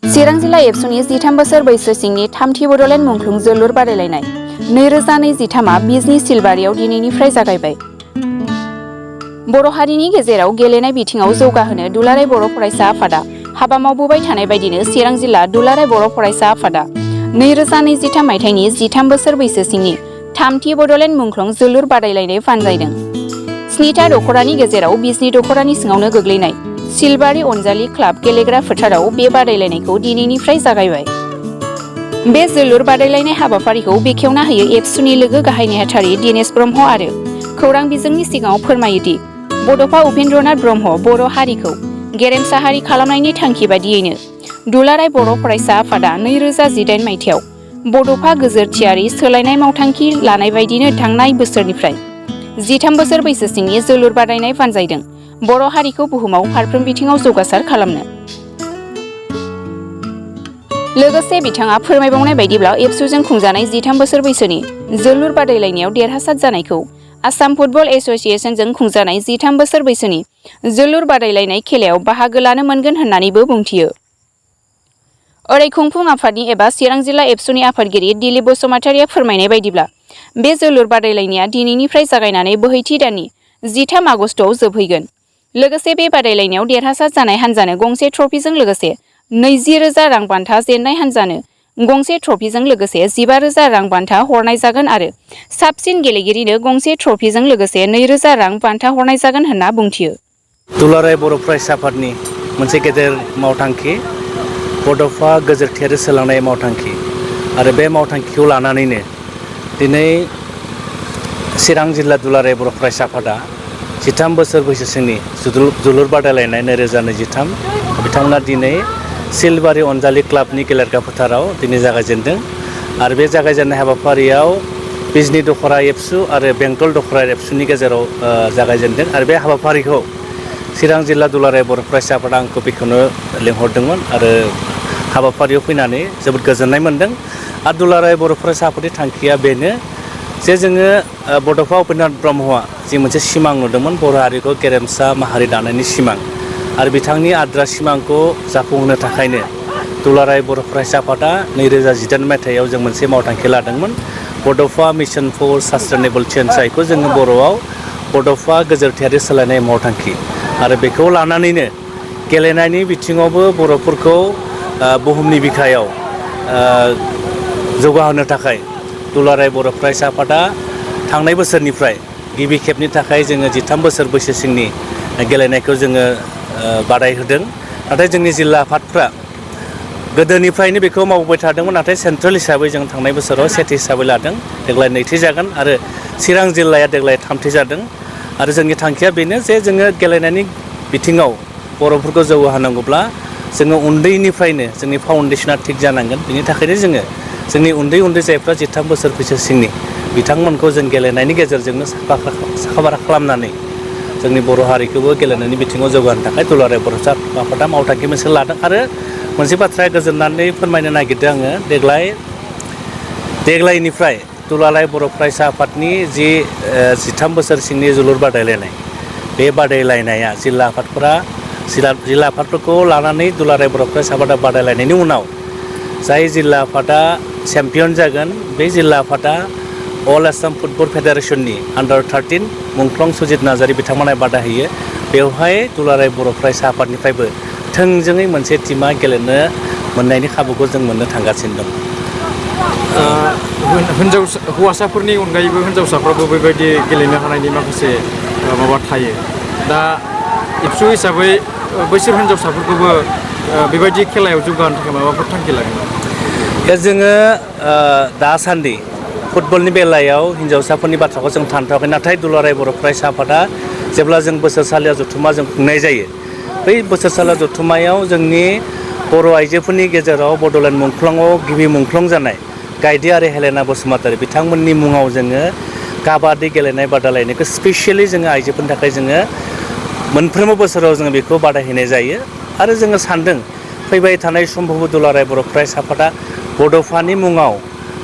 चिरां जिल्ला एबसुनि 13 बोसोर बैसो सिंनि थामथि बड'लेण्ड मुंख्लं जोलुर बादायलायनाय 2023 बिजनि सिलबारियाव दिनैनिफ्राय जागायबाय। बर' हारिनि गेजेराव गेलेनाय बिथिङाव जौगाहोनो दुलाराय बर' फरायसा आफादा हाबा मावबोबाय थानाय बायदिनो चिरां जिल्ला दुलाराय बर' फरायसा आफादा 2023 मायथाइनि 13 बोसोर बैसो सिंनि थामथि बड'लेण्ड मुंख्लं जोलुर बादायलायनाय फानजायदों। 7था दख'रानि गेजेराव बिजनि दख'रानि सिङावनो गोग्लैनाय सिलबारि अनजालि क्लाब गेलेग्रा फोथाराव बे बादायलायनायखौ दिनैनिफ्राय जागायबाय। बे जोलुर बादायलायनाय हाबाफारिखौ बेखेवना होयो एबसुनि लोगो गाहाय नेहाथारि दिनेश ब्रह्म आरो खौरां बिजोंनि सिगाङाव फोरमायोदि बड'फा उपेन्द्रनाथ ब्रह्म बर' हारिखौ गेरेमसा हारि खालामनायनि थांखि बादियैनो दुलाराय बर' फरायसा आफादा 2018 मायथाइयाव बड'फा गोजोरथियारि सोलायनाय मावथांखि लानाय बायदिनो थांनाय बोसोरनिफ्राय 13 बोसोर बैसो सिंनि जोलुर बादायनाय फानजायदों बर' हारिखौ बुहुमाव फारफ्रोम बिथिङाव जौगासार खालामनो। लोगोसे बिथाङा फोरमायबावनाय बायदिब्ला एबसुजों खुंजानाय 13 बोसोर बैसोनि जोलुर बादायलायनायाव देरहासार जानायखौ आसाम फुटबल एस'सिएशनजों खुंजानाय 13 बोसोर बैसोनि जोलुर बादायलायनाय खेलायाव बाहागो लानो मोनगोन होननानैबो बुंथियो। ओरै खुंफुं आफादनि एबा चिरां जिल्ला एबसुनि आफादगिरि दिलीप बसुमतारिया फोरमायनाय बायदिब्ला बे जोलुर बादायलायनाया दिनैनिफ्राय जागायनानै बोहैथि दाननि 13 आगस्टआव जोबहैगोन। लोगोसे बे बादायलायनायाव देरहासार जानाय हान्जानो गंसे ट्रफिजों लोगोसे 20,000 रां बान्था, जेननाय हान्जानो गंसे ट्रफिजों लोगोसे 15,000 रां बान्था हरनाय जागोन आरो साबसिन गेलेगिरिनो गंसे ट्रफिजों लोगोसे 2,000 रां बान्था हरनाय जागोन होनना बुंथियो। दुलाराय बर' फरायसा आफादनि मोनसे गेदेर मावथांखि बड'फा गोजोरथियारि सोलायनाय मावथांखि आरो बे मावथांखिखौ लानानैनो दिनै चिरां जिल्ला दुलाराय बर' फरायसा आफादा 13 बोसोर बैसोसिमनि जोलुर बादायलायनाय 2023 बिथांमोना दिनै सिलबारि अनजालि क्लाबनि गेलेग्रा फोथाराव दिनै जागायजेनदों आरो बे जागायजेननाय हाबाफारियाव बिजनि दख'रा एबसु आरो बेंटल दख'रा एबसुनि गेजेराव जागायजेनदों आरो बे हाबाफारिखौ चिरां जिल्ला दुलाराय बर' फरायसा आफादा आंखौ बेखौनो लिंहरदोंमोन आरो हाबाफारियाव फैनानै जोबोद गोजोननाय मोनदों। आरो दुलाराय बर' फरायसा आफादनि थांखिया बेनो जे जोङो बड'फा उपेन्द्रनाथ ब्रह्मआ जि मोनसे सिमां नुदोंमोन बर' हारिखौ गेरेमसा माहारि दानायनि सिमां आरो बिथांनि आद्रा सिमांखौ जाफुंहोनो थाखायनो दुलाराय बर' फरायसा आफादा 2018 मायथाइयाव जों मोनसे मावथांखि लादोंमोन बड'फा मिशन फर सास्टेनेबल चेन्ज जायखौ जोङो बर'आव बड'फा गोजोरथियारि सोलायनाय मावथांखि आरो बेखौ लानानैनो गेलेनायनि बिथिङावबो बर'फोरखौ बुहुमनि बिखायाव जौगाहोनो थाखाय दुलाराय बर' फरायसा आफादा थांनाय बोसोरनिफ्राय गिबि खेबनि थाखाय जोङो 13 बोसोर बैसोसिमनि गेलेनायखौ जोङो बादाय होदों। नाथाय जोंनि जिल्ला आफादफ्रा गोदोनिफ्रायनो बेखौ मावबोबाय थादोंमोन नाथाय सेन्ट्रेल हिसाबै जों थांनाय बोसोराव सेथि हिसाबै लादों। देग्लाय नैथि जागोन आरो चिरां जिल्लाया देग्लाय थामथि जादों आरो जोंनि थांखिया बेनो जे जोङो गेलेनायनि बिथिङाव बर'फोरखौ जौगाहोनांगौब्ला जोङो उन्दैनिफ्रायनो जोंनि फाउन्डेसना थिग जानांगोन। बिनि थाखायनो जोङो जोंनि उन्दै उन्दै जायफ्रा 13 बोसोर बैसो सिंनि बिथांमोनखौ जों गेलेनायनि गेजेरजोंनो साखा-फारा खालामनानै जोंनि बर' हारिखौबो गेलेनायनि बिथिङाव जौगाहोनो थाखाय दुलाराय बर' आफादा मावथांखि मोनसे लादों। आरो मोनसे बाथ्राया गोजोननानै फोरमायनो नागिरदों आङो देग्लायनिफ्राय दुलाराय बर' फरायसा आफादनि जि 13 बोसोर सिंनि जोलुर बादायलायनाय बे बादायलायनाया जिल्ला आफादफोरखौ लानानै दुलाराय बर' फरायसा आफादा बादायलायनायनि उनाव जाय जिल्ला आफादा चेम्पियन जागोन बे जिल्ला आफादा अल आसाम फुटबल फेडारेसननि आन्डार 13 मुंख्लं सुजित नार्जारि बिथांमोना बादा होयो। बेवहाय दुलाराय बर' फरायसा आफादनिफ्रायबो थोंजोङै मोनसे टिमा गेलेनो मोननायनि खाबुखौ जों मोननो थांगासिनो दं। हौवासाफोरनि अनगायैबो हिन्जावसाफ्राबो बेबायदि गेलेनो हानायनि माखासे माबा थायो। दा एबसु हिसाबै बैसोर हिन्जावसाफोरखौबो बेबायदि खेलायाव जौगाहोनो थाखाय माबाफोर थांखि लागोन? जोङो दासान्दि फुटबलनि बेलायाव हिन्जावसाफोरनि बाथ्राखौ जों थांथ'वाखै नाथाय दुलाराय बर' फरायसा आफादा जेब्ला जों बोसोरसालियाव जथुम्मा जों खुंनाय जायो बै बोसोरसालियाव जथुम्मायाव जोंनि बर' आइजोफोरनि गेजेराव बड'लेण्ड मुंख्लंआव गिबि मुंख्लं जानाय गायदे आरो हेलेना बसुमतारी बिथांमोननि मुङाव जोङो काबादि गेलेनाय बादायलायनायखौ स्पेसियेलि जोङो आइजोफोरनि थाखाय जोङो मोनफ्रोमबो बोसोराव जोङो बेखौ बादाय होनाय जायो। आरो जोङो सानदों फैबाय थानाय समबावबो दुलाराय बर' फरायसा आफादा बड'फानि मुङाव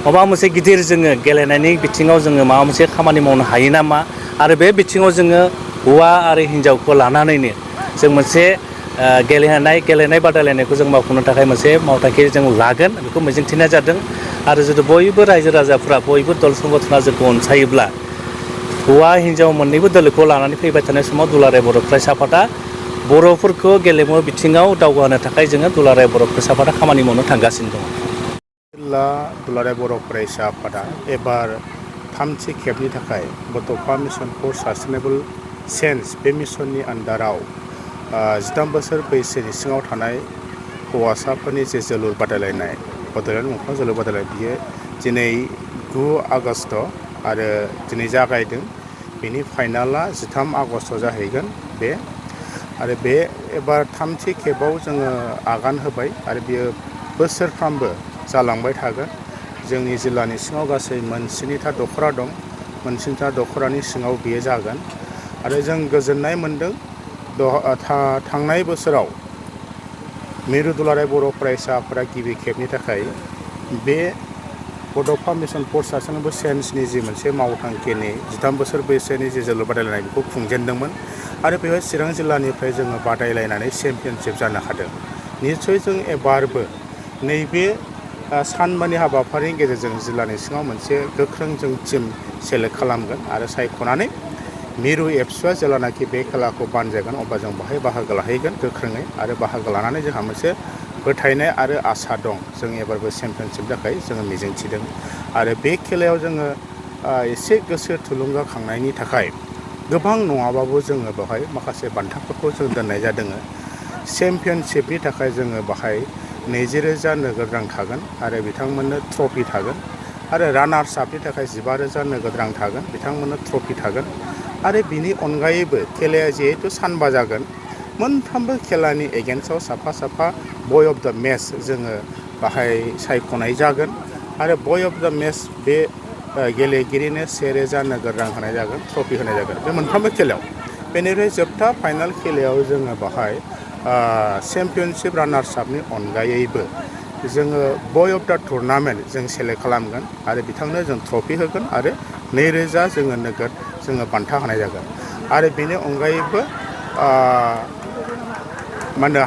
माबा मोनसे गिदिर जोङो गेलेनायनि बिथिङाव जोङो माबा मोनसे खामानि मावनो हायो नामा आरो बे बिथिङाव जोङो हौवा आरो हिन्जावखौ लानानैनो जों मोनसे गेलेनाय बादायलायनायखौ जों मावफुंनो थाखाय मोनसे मावथांखि जों लागोन बेखौ मिजिंथिनाय जादों आरो जुदि बयबो रायजो राजाफ्रा बयबो दल संगठना जोंखौ अनसायोब्ला हौवा हिन्जाव मोन्नैबो दोलोखौ लानानै फैबाय थानाय समाव दुलाराय बर' फरायसा आफादा बर'फोरखौ गेलेमु बिथिङाव दावगाहोनो थाखाय जोङो दुलाराय बर' फरायसा आफादा खामानि मावनो थांगासिनो दङ। जिल्ला दुलाराय बर' फरायसा आफादा एबार थामथि खेबनि थाखाय बड'फा मिशन फर सास्टेनेबल चेन्ज बे मिशननि आन्दाराव 13 बोसोर बैसोनि सिङाव थानाय हौवासाफोरनि जे जोलुर बादायलायनाय बड'लेण्ड मुंख्लं जोलुर बादायलायनाय बियो दिनै 9 आगस्ट आरो दिनै जागायदों। बेनि फाइनाला 13 आगस्ट जाहैगोन बे आरो बे एबार थामथि खेबाव जोङो आगान होबाय आरो बियो बोसोरफ्रामबो जालांबाय थागोन। जोंनि जिल्लानि सिङाव गासै मोनस्निथा दख'रा दं, मोनस्निथा दख'रानि सिङाव बियो जागोन आरो जों गोजोननाय मोन्दों थांनाय बोसोराव मिरु दुलाराय बर' फरायसा आफादा गिबि खेबनि थाखाय बे बड'फा मिशन फर सास्टेनेबल चेन्जनि जि मोनसे मावथांखिनि 13 बोसोर बैसोनि जे जोलुर बादायलायनाय बेखौ खुंजेनदोंमोन आरो बेवहाय चिरां जिल्लानिफ्राय जोङो बादायलायनानै चेम्पियनशिप जानो हादों। निस्सय जों एबारबो नैबे सानबानि हाबाफारिनि गेजेरजों जिल्लानि सिङाव मोनसे गोख्रों जों टिम सेलेक्ट खालामगोन आरो सायख'नानै मिरु एबसुआ जेब्लानाखि बे खेलाखौ बानजायगोन अब्ला जों बाहाय बाहागो लाहैगोन गोख्रोङै आरो बाहागो लानानै जोंहा मोनसे फोथायनाय आरो आसा दं। जों एबारबो चेम्पियनशिप थाखाय जोङो मिजिंथिदों आरो बे खेलायाव जोङो एसे गोसो थुलुंगाखांनायनि थाखाय गोबां नङाबाबो जोङो बेवहाय माखासे बान्थाफोरखौ जों दोननाय जादों। चेम्पियनशिपनि थाखाय जोङो बाहाय 20,000 नोगोद रां थागोन आरो बिथांमोननो ट्रफि थागोन आरो रानार्स आपनि थाखाय 15,000 नोगोद रां थागोन, बिथांमोननो ट्रफि थागोन आरो बिनि अनगायैबो खेलाया जिहेतु सानबा जागोन मोनफ्रोमबो खेलानि एगेन्स्टआव साफा साफा बय अफ द मेच जोङो बाहाय सायख'नाय जागोन आरो बय अफ द मेच बे गेलेगिरिनो 1,000 नोगोद रां होनाय जागोन, ट्रफि होनाय जागोन बे मोनफ्रोमबो खेलायाव। बेनिफ्राय जोबथा फाइनाल खेलायाव जोङो बाहाय चेम्पियनशिप रानार्स आपनि अनगायैबो जोङो बय अफ द टुर्नामेन्ट जों सेलेक्ट खालामगोन आरो बिथांनो जों ट्रफि होगोन आरो 2,000 जोङो नोगोद जोङो बान्था होनाय जागोन आरो बेनि अनगायैबो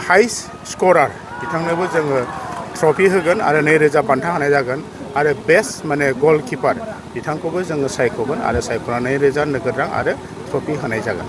हाइस्ट स्करार बिथांनोबो जोङो ट्रफि होगोन आरो 2,000 बान्था होनाय जागोन आरो बेस्ट गलकिपार बिथांखौबो जोङो सायख'गोन आरो सायख'नानै 2,000 नोगोद रां आरो ट्रफि होनाय जागोन।